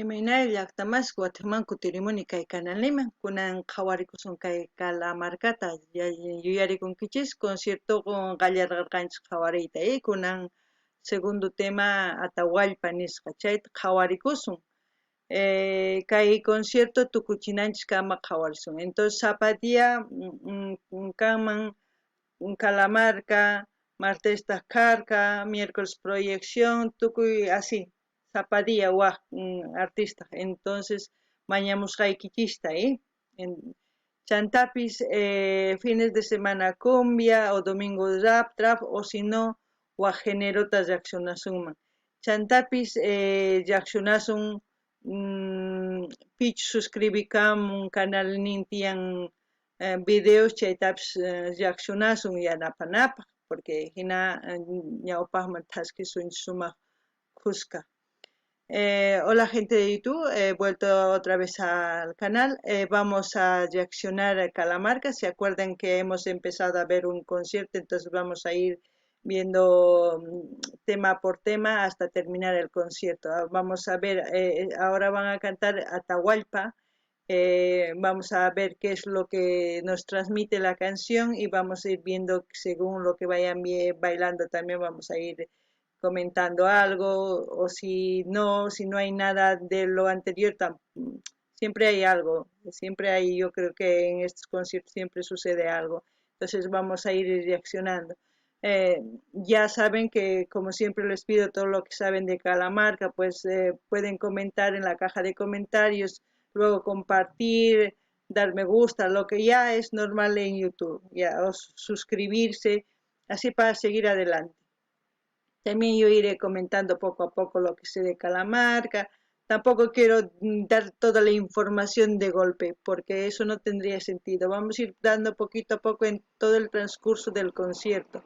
Imaynalla llaqtamasqa watiqman kutirimuni kay kanalniman kunan qhawarikusun kay Calamarcata yuyarikunkichis conciertoqa qallarqarqanchis qhawariyta kunan segundo tema Atahualpa nisqa chayta qhawarikusun kay concierto tukuchinanchiskama qhawarisun entonces sapa día kanman Calamarca martestaq kharka miércoles proyección tukuy así sapa día waj artista entonces mañamusqaykichista chantapis fines de semana cumbia o domingo rap trap o si no waj generota reaccionasunman chantapis reaccionasun pich suscribikamun canalnin tiyan videos chaytapis reaccionasun yanapanapaj porque hina ñawpaqman thaskisunchis sumaq khuska. Hola gente de YouTube, he vuelto otra vez al canal. Vamos a reaccionar a Calamarca. Se acuerdan que hemos empezado a ver un concierto, entonces vamos a ir viendo tema por tema hasta terminar el concierto. Vamos a ver, ahora van a cantar Atahualpa. Vamos a ver qué es lo que nos transmite la canción y vamos a ir viendo según lo que vayan bailando también vamos a ir comentando algo o si no hay nada de lo anterior, siempre hay algo, siempre hay, yo creo que en estos conciertos siempre sucede algo, entonces vamos a ir reaccionando. Ya saben que, como siempre les pido, todo lo que saben de Calamarca, pues pueden comentar en la caja de comentarios, luego compartir, dar me gusta, lo que ya es normal en YouTube, ya, o suscribirse, así para seguir adelante. También yo iré comentando poco a poco lo que sé de Calamarca. Tampoco quiero dar toda la información de golpe, porque eso no tendría sentido. Vamos a ir dando poquito a poco en todo el transcurso del concierto.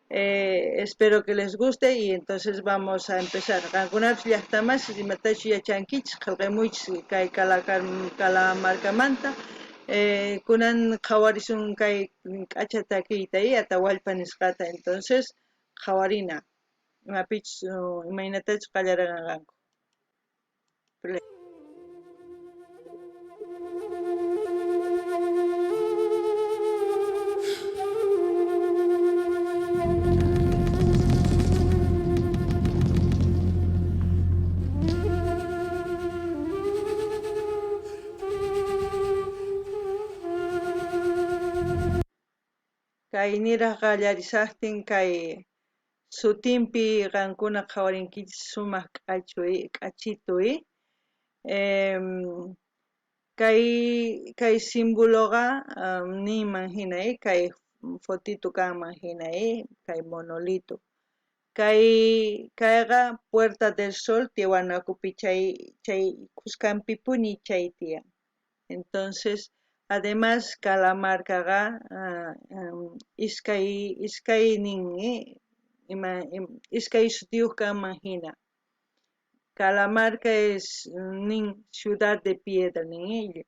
Espero que les guste y entonces vamos a empezar. Qankunapis llaqtamasis imatachus yachankichis qillqamuychis kay Calamarcamanta. Kunan qhawarisun kay k'acha takiyta Atahualpa nisqata. Entonces qhawarina imapichus imaynatachus qallarinqanku. Kay niraj qallarishaqtin kay sutinpi qankuna qhawarinkichis sumaq k'achitu kay símboloqa ninman hina kay fotito kanman hina kay monolito kayqa Puerta del Sol Tiwanakupi chay khuskanpipuni chay tiyan. Entonces además Calamarcaqa iskaynin iskay sutiyuq kanman hina. Calamarca es nin ciudad de piedra nin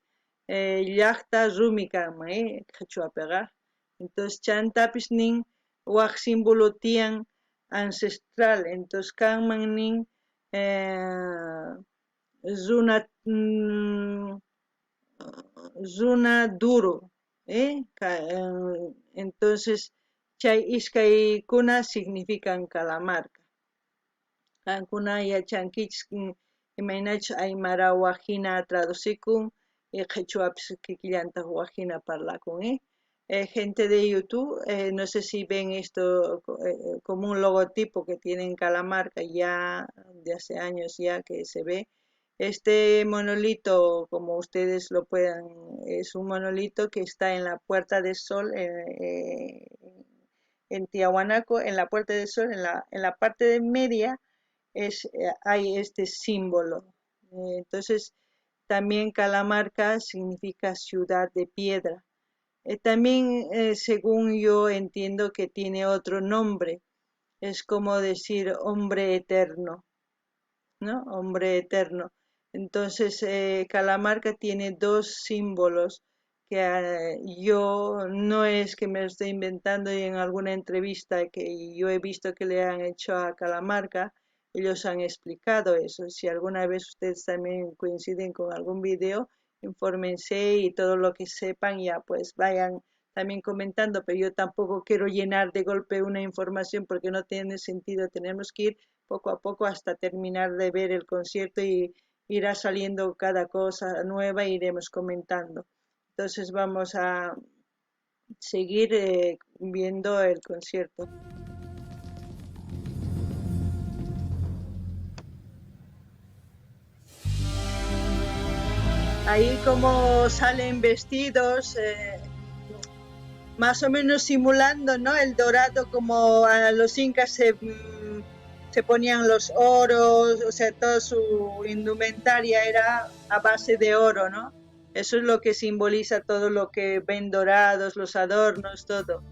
llaqta rumi kanman qhichwapiqa. Entonces chantapis nin wak símbolo tiyan ancestral, entonces kanman nin runa duro, entonces chay iskaykuna significan Calamarca. Qankuna yachankichis imaynachus aymara wak hina traducikun y qhichwapis kikillantaq wak hina parlakun. Gente de YouTube, no sé si ven esto como un logotipo que tiene en Calamarca ya de hace años ya que se ve. Este monolito, como ustedes lo puedan, es un monolito que está en la Puerta del Sol, en Tiahuanaco, en la Puerta del Sol, en la parte de media hay este símbolo. Entonces, también Calamarca significa ciudad de piedra. También, según yo entiendo que tiene otro nombre, es como decir hombre eterno, ¿no? Hombre eterno. Entonces, Calamarca tiene dos símbolos que yo no es que me lo estoy inventando, y en alguna entrevista que yo he visto que le han hecho a Calamarca, Ellos han explicado eso. Si alguna vez ustedes también coinciden con algún video, infórmense y todo lo que sepan ya pues vayan también comentando, pero yo tampoco quiero llenar de golpe una información porque no tiene sentido. Tenemos que ir poco a poco hasta terminar de ver el concierto y irá saliendo cada cosa nueva e iremos comentando. Entonces vamos a seguir viendo el concierto. Ahí como salen vestidos, más o menos simulando, ¿no?, el dorado, como a los incas se ponían los oros, o sea, toda su indumentaria era a base de oro, ¿no? Eso es lo que simboliza todo lo que ven dorados, los adornos, todo.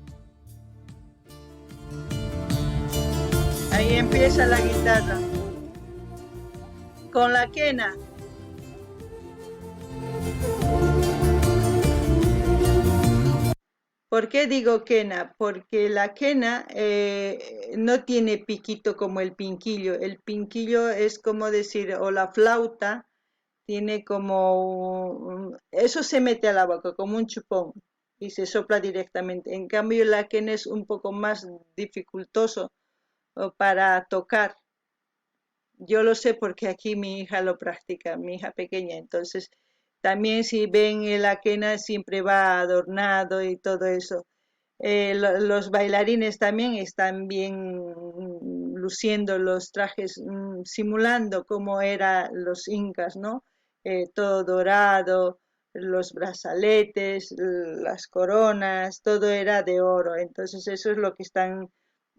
Ahí empieza la guitarra. Con la quena. ¿Por qué digo quena? Porque la quena no tiene piquito como el pinquillo. El pinquillo es como decir, o la flauta, tiene como un, eso se mete a la boca, como un chupón, y se sopla directamente. En cambio, la quena es un poco más dificultoso para tocar. Yo lo sé porque aquí mi hija lo practica, mi hija pequeña. Entonces, también si ven la quena siempre va adornado y todo eso. Los bailarines también están bien luciendo los trajes, simulando cómo eran los incas, ¿no? Todo dorado, los brazaletes, las coronas, todo era de oro. Entonces eso es lo que están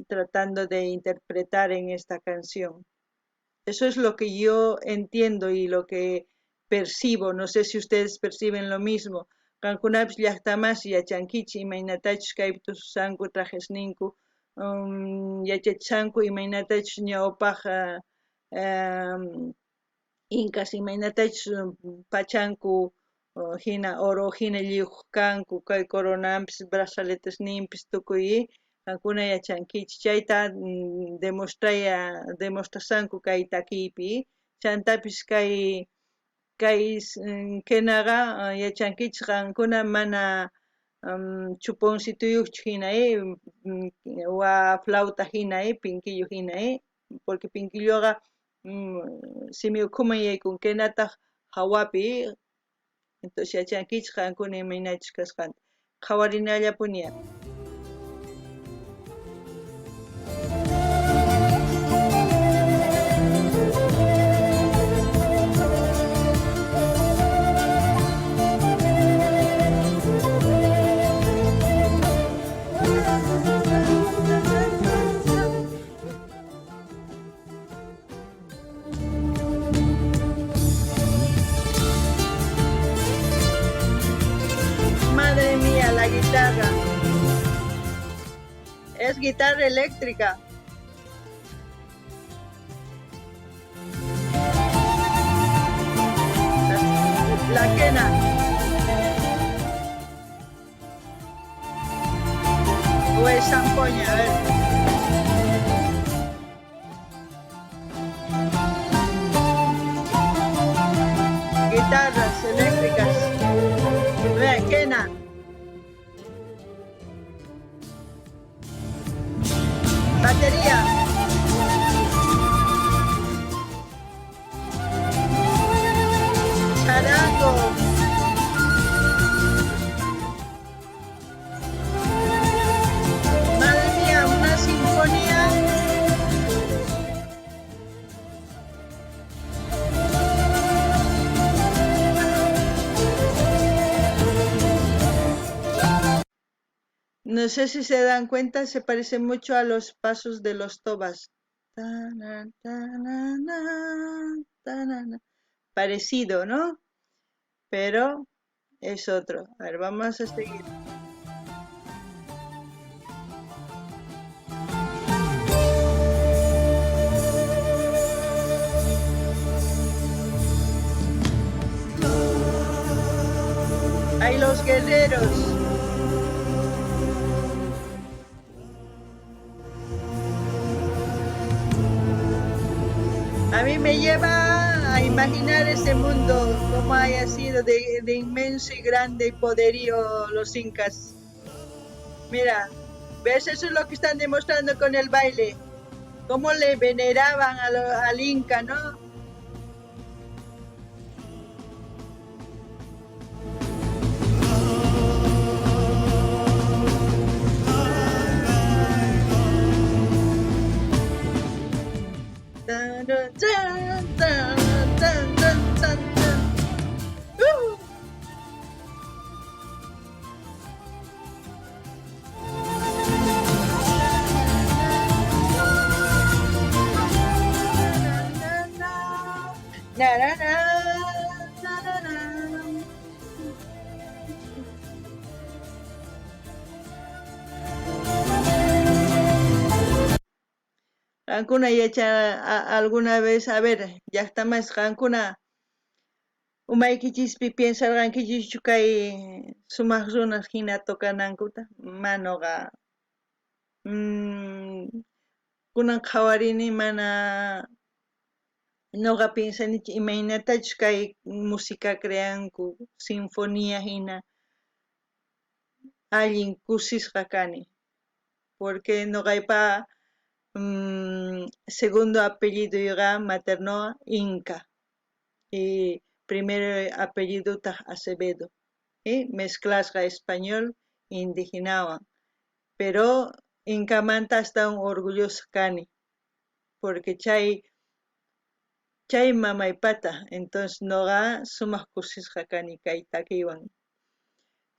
tratando de interpretar en esta canción. Eso es lo que yo entiendo y lo que percibo. No sé si ustedes perciben lo mismo. Qankunapis llaqtamasi yachankichik imaynatachus kaypi tususanku trajesninku, yachachishanku imaynatachus ñawpaj incas imaynatachus pachanku hina oro hina lliwj kanku kay coronanpis brazaletesninpis tukuy qankuna yachankichik chayta demostrasanku kay takiypi chantapis kay quenaqa yachankichik qankuna mana chuponcituyuqchu hina wa flauta hina pinquillo hina porque pinquilloqa simi ukhuman yaykun quenataq hawapi entonces yachankichik qankuna imaynachus kasqanta qhawarinallapuni. Madre mía, la guitarra. Es guitarra eléctrica. La quena. O es zampoña, a ver. Guitarras eléctricas. Vea, quena. Batería. Charango. Madre mía, una sinfonía. No sé si se dan cuenta, se parece mucho a los pasos de los tobas. Parecido, ¿no? Pero es otro. A ver, vamos a seguir. Ahí los guerreros. mí me lleva a imaginar ese mundo, como haya sido de inmenso y grande y poderío los incas. Mira, ¿ves? Eso es lo que están demostrando con el baile. Cómo le veneraban al Inca, ¿no? Tan, tan, tan, tan, tan, tan, tan. Na, na, na, na, na, na. Qankuna yacha alguna vez, a ver, llaqtamas qankuna umaykichispi piensarqankichischu kay sumaq runas hina tocanankuta? Manoqa kunan qhawarini mana noqa piensanichu imaynatachus kay música creanku sinfonía hina allin kusisqa kani porque noqaypa segundo apelliduyqa materno Inca y primero apellidutaq Acevedo, mezclasqa español indígenawan, pero Incamanta astawan orgullosa kani porque chay mamaypata, entonces noqa sumaq kusisqa kani kay takiywan.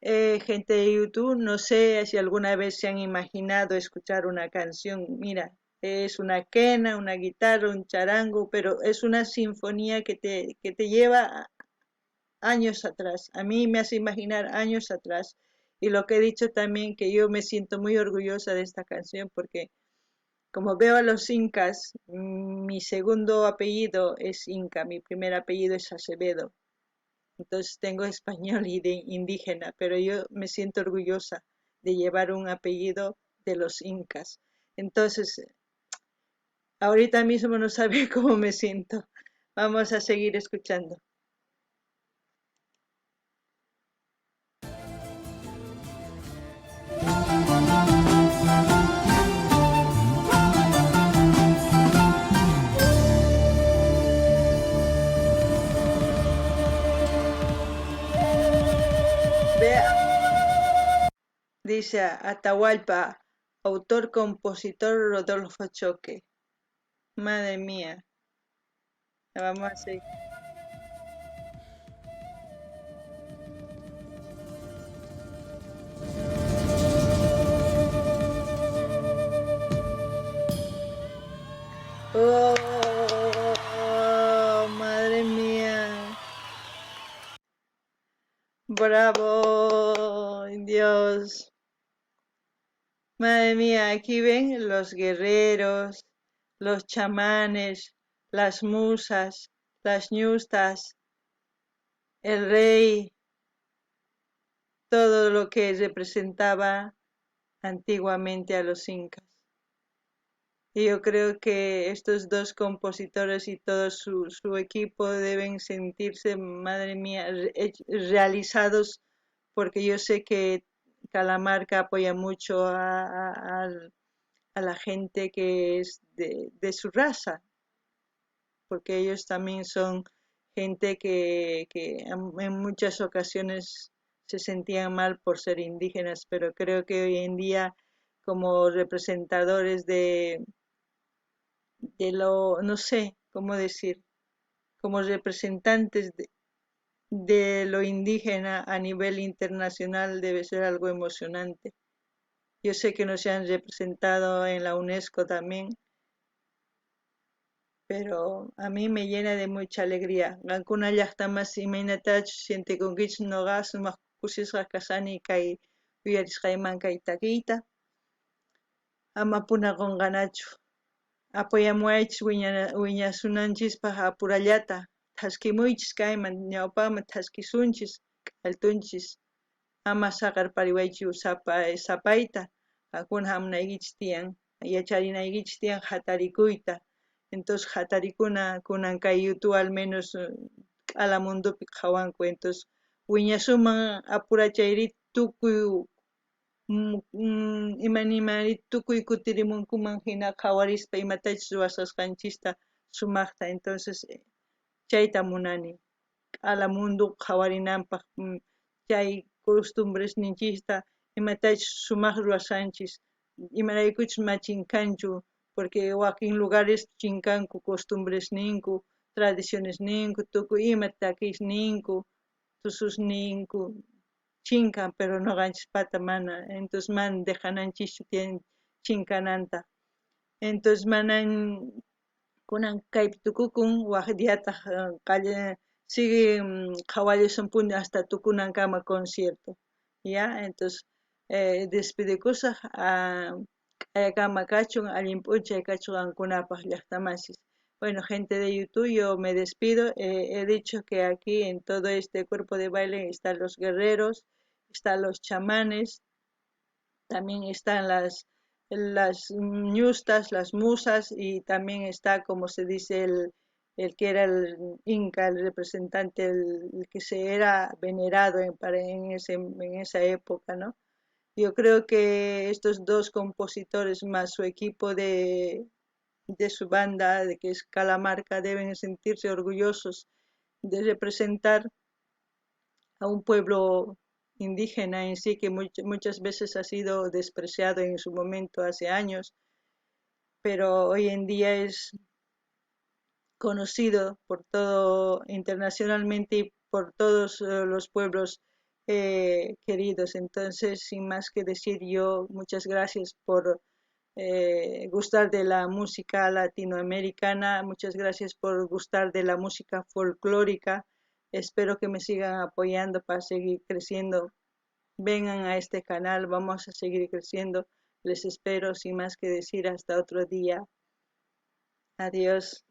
Gente de YouTube, no sé si alguna vez se han imaginado escuchar una canción. Mira, es una quena, una guitarra, un charango, pero es una sinfonía que te lleva años atrás. A mí me hace imaginar años atrás. Y lo que he dicho también, que yo me siento muy orgullosa de esta canción, porque como veo a los incas, mi segundo apellido es Inca, mi primer apellido es Acevedo. Entonces tengo español y de indígena, pero yo me siento orgullosa de llevar un apellido de los incas. Entonces, ahorita mismo no sabe cómo me siento. Vamos a seguir escuchando. Dice Atahualpa, autor, compositor Rodolfo Choque. Madre mía. Vamos a seguir. Oh, madre mía. Bravo, Dios. Madre mía, aquí ven los guerreros, los chamanes, las musas, las ñustas, el rey, todo lo que representaba antiguamente a los incas. Y yo creo que estos dos compositores y todo su equipo deben sentirse, madre mía, realizados, porque yo sé que Calamarca apoya mucho a la gente que es de su raza, porque ellos también son gente que en muchas ocasiones se sentían mal por ser indígenas, pero creo que hoy en día, como representadores de lo, no sé cómo decir, como representantes de lo indígena a nivel internacional, debe ser algo emocionante. Yo sé que no se han representado en la UNESCO también, pero a mí me llena de mucha alegría. Qankuna llaqtamas imaynatachus sientekunkichis noqa sumaq kusisqa kasani kay uyarisqayman kay takiyta. Ama puna qunqanachu. Apoyamuwaychis wiñasunanchispaq apurallata. Thaskimuychis kayman ñawpaqman thaskisunchis k'altunchis. Ama saqarpariwaychu sapayta. Qankuna hamunaykichis tiyan, yacharinaykichis tiyan hatarikuyta. Entonces jatarikuna kunan kay YouTube al menos k'ala mundopi qhawanku. Entonces wiñasuman apurachayri tukuy imanimari tukuy kutirimunkuman hina qhawarispa imatachus ruwasqanchista sumaqta. Entonces chayta munani k'ala mundo qhawarinanpaq chay costumbresninchista imatachus sumaq ruwasqanchis imaraykuchus ma chinkanchu porque wakin lugares chinkanku costumbresninku tradicionesninku tukuy ima takisninku tususninku chinkan, pero noqanchispata mana. Entonces mana dejananchischu chinkananta. Entonces manan kunan kaypi tukukun, waj diataq sigue qhawallasunpuni hasta tukunankama concierto. Ya, entonces despidikusaq, k'ayakama kachun, allin p'unchay kachun qankunapaq, llaqtamasis. Bueno, gente de YouTube, yo me despido. He dicho que aquí en todo este cuerpo de baile están los guerreros, están los chamanes, también están las ñustas, las musas, y también está, como se dice, el que era el inca, el representante, el que se era venerado en esa época, ¿no? Yo creo que estos dos compositores más su equipo de su banda, de que es Calamarca, deben sentirse orgullosos de representar a un pueblo indígena en sí que muchas veces ha sido despreciado en su momento hace años, pero hoy en día es conocido por todo internacionalmente y por todos los pueblos queridos. Entonces, sin más que decir yo, muchas gracias por gustar de la música latinoamericana, muchas gracias por gustar de la música folclórica. Espero que me sigan apoyando para seguir creciendo. Vengan a este canal, vamos a seguir creciendo. Les espero, sin más que decir, hasta otro día. Adiós.